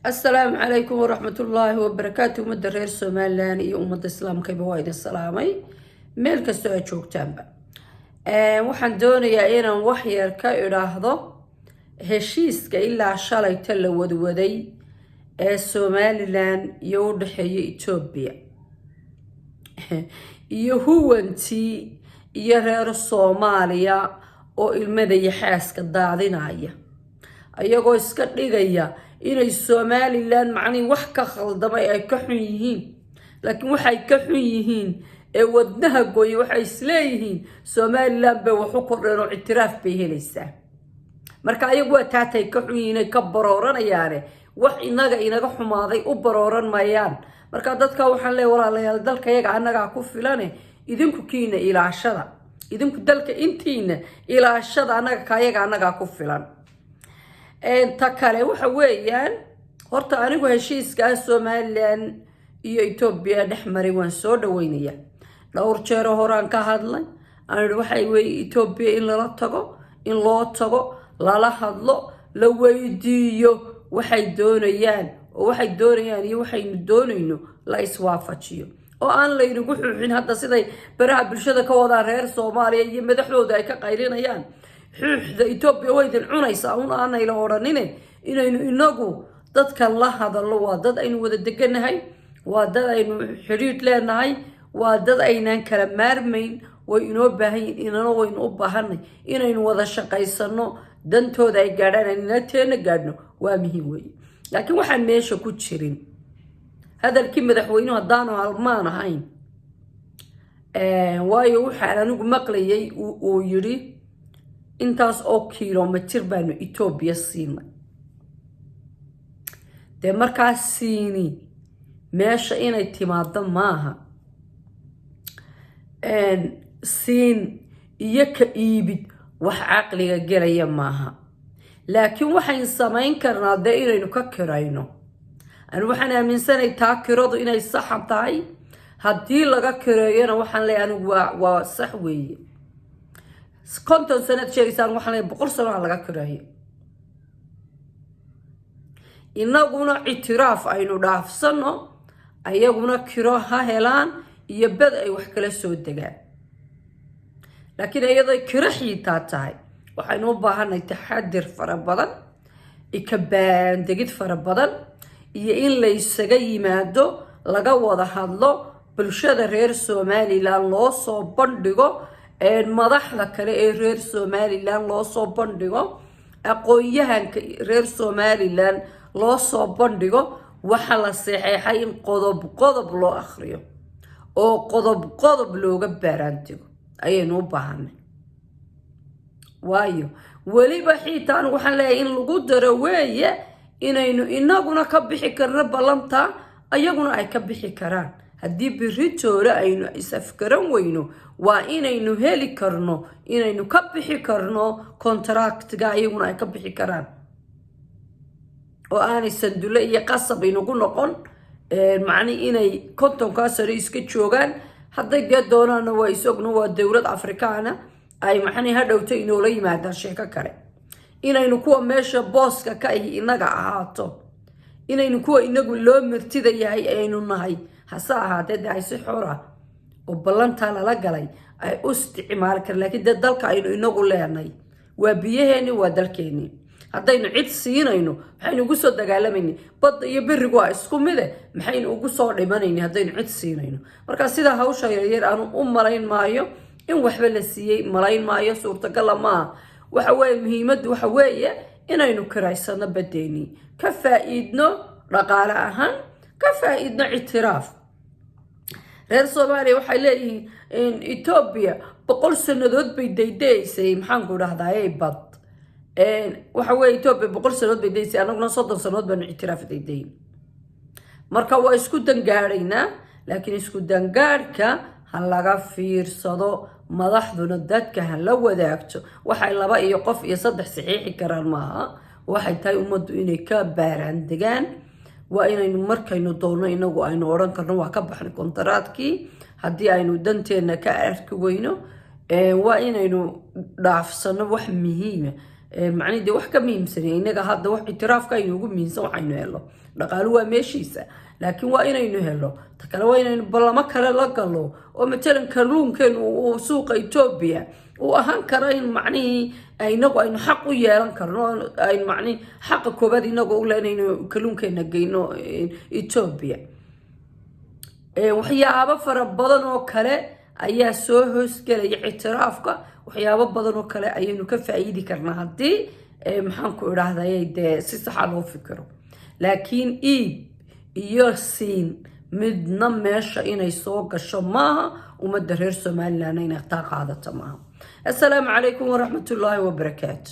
Asalaamu calaykum waraxmatullaahi wabarakaatu. Ummadda reer Somaliland iyo ummadda islaamkayba waa idin salaamay meel kastoo aad joogtaanba. Waxaan doonayaa inaan wax yar ka idhaahdo heshiiska ilaa shalayta la wadwaday ee Somaliland iyo u dhexeeya Etoobiya iyo huwantii iyo reer Soomaaliya oo ilmada iyo xaaska daadinaya, ayagoo iska dhigaya inay Somaliland macnihii wax ka khaldamay ay ka xun yihiin. Laakiin waxay ka xun yihiin ee wadnaha gooya, waxay isleeyihiin Somaliland bay wax u kordheen oo ictiraaf bay helaysaa. Marka ayagu waa taatay ka xun yihiin ay ka barooranayaane, wax inaga inaga xumaaday u barooran mayaan. Marka dadka waxaan leeya, walaalayaal, dalka yaga annagaa ku filane, idinku kiina ilaashada, idinku dalka intiina ilaashada, annaga kayaga annagaa ku filan. Ta kale waxa weeyaan, horta anigu heshiiskaa Somaliland iyo Etoobiya dhex maray waan soo dhaweynaya. Dhowr jeero horaan ka hadlay, aan ihi waxay weye Etoobiya in lala tago, in loo tago, lala hadlo, la weydiiyo waxay doonayaan, oo waxay doonayaan iyo waxaynu doonayno la iswaafajiyo, oo aan laynagu xuuxin. Hadda siday baraha bulshada ka wadaan reer Soomaaliya iyo madaxdooda ay ka qaylinayaan, xuuxda Etoobiya way idin cunaysaa un aanayla odhanine, inaynu inagu dadkan la hadallo. Waa dad aynu wada deganahay, waa dad aynu xidhiidh leenahay, waa dad aynaan kala maarmayn. Way inoo baahan yihin, inana waynu u baahanay. Inaynu wada shaqaysano, dantooda ay gaadhaan, aynana teena gaadhno, waa muhiim weeye. Laakiin waxaan meesha ku jirin hadalkii madaxweynuhu haddaanu halmaan ahayn, waayo waxaan anigu maqlayay uu yidhi intaas oo kilomitir baanu Etoobiya siinay. Dee markaas siini meesha inay timaado maaha. Siin iyo ka iibid wax caqliga gelaya maaha. Laakiin waxayn samayn karnaa dee inaynu ka kirayno. Ani waxaan aaminsanay taa kiradu inay saxa tahay. Haddii laga kireeyona, waxaan leeyahay anigu waa sax weeye. 50 sanaad sheegaysaan, waxaan leeyahay 100 sano ha laga kireeyo. Inaguna ictiraaf aynu dhaafsano, ayaguna kiro ha helaan iyo bed ay wax kala soo degaan. Laakiin iyadoo kiro xiitaa tahay, waxaynu u baahanay taxadir fara badan, ikabaandegid fara badan, iyo in laysaga yimaado, laga wada hadlo, bulshada reer Somaliland loo soo bandhigo, madaxda kale ee reer Somaliland loo soo bandhigo, aqoon-yahanka reer Somaliland loo soo bandhigo. Waxa la saxeexay in qodob qodob loo akhriyo oo qodob qodob looga baaraantego ayaynu u baahanay. Waayo weliba xiitaa anigu waxaan leeyahay in lagu daro weeye inaynu inaguna ka bixi karno ballanta, ayaguna ay ka bixi karaan. Haddii beritoole aynu is-afgaran weyno, waa inaynu heli karno inaynu ka bixi karno contractga, ayaguna ay ka bixi karaan, oo aanay sandulle iyo qasab inagu noqon. Macni inay 50-kaa sano iska joogaan hadday dee doonaana, waa isogno, waa dowlad Afrikaana, ay macnii hadhowta inoola yimaadaan sheeko kale. Inaynu kuwa meesha booska ka ahi inaga ahaato, inaynu kuwa inagu loo martida yahay aynu nahay. Hase ahaatee dee ay si xor ah oo ballantaa lala galay ay u isticmaali karaan. Laakiin dee dalka aynu inagu leenay, waa biyaheeni, waa dalkeeni. Haddaynu cid siinayno, maxaynu ugu soo dagaalamayna? Badda iyo berigu waa isku mide, maxaynu ugu soo dhimanayna haddaynu cid siinayno? Marka sidaa hawsha yaryar aanu u malayn maayo in waxba la siiyey, malayn maayo, suurtagala maaha. Waxa weeye muhiimaddu waxa weeye inaynu kiraysano badeeni, ka faa-iidno dhaqaale ahaan, ka faa-iidno ictiraaf. Reer Soomaaliya waxay leeyihiin Etoobiya 100 sanadood bay daydaysay. Maxaanku dhahdaayey bad? Waxa weye Etoobiya 100 sanadood bay daysay, anaguna 30 sanadood baanu ictiraaf daydayn. Marka waa isku dangaadhaynaa, laakiin isku dangaadhka ha laga fiirsado, madaxduna dadka ha la wadaagto. Waxay laba iyo qof iyo saddex saxiixi karaan maaha. Waxay tahay ummaddu inay ka baaraan degaan. Waa inaynu markaynu doonno inagu aynu odhan karno waa ka baxnay kontaraatkii haddii aynu danteena ka arki weyno. Waa inaynu dhaafsano wax muhiima. Macnihi dee wax ka muhiimsan inaga hadda wax ictiraafka aynu ugu muhiimsan waxaynu helo. Dhaqaalu waa meeshiisa, laakiin waa inaynu helo ta kale, waa inaynu ballamo kale la galo oo matalan kalluunkeenu uu suuqa Etoobiya uu ahaan karo in macnihii inagu aynu xaq u yeelan karno, aynu macnihi xaqa koobaad inagu u inaynu kalluunkeena geyno Etoobiya. Waxyaabo fara badan oo kale ayaa soo hoosgelaya ictiraafka. Waxyaabo badan oo kale ayaynu ka faa'iidi karnaa haddii, maxaan ku idhaahday, dee si saxa loo fikiro. Laakiin iib iyo siin midna meesha inay soo gasho maaha. Ummadda reer Somaliland inay taa qaadato maaha. Assalaamu calaykum waraxmatullaahi wabarakaatu.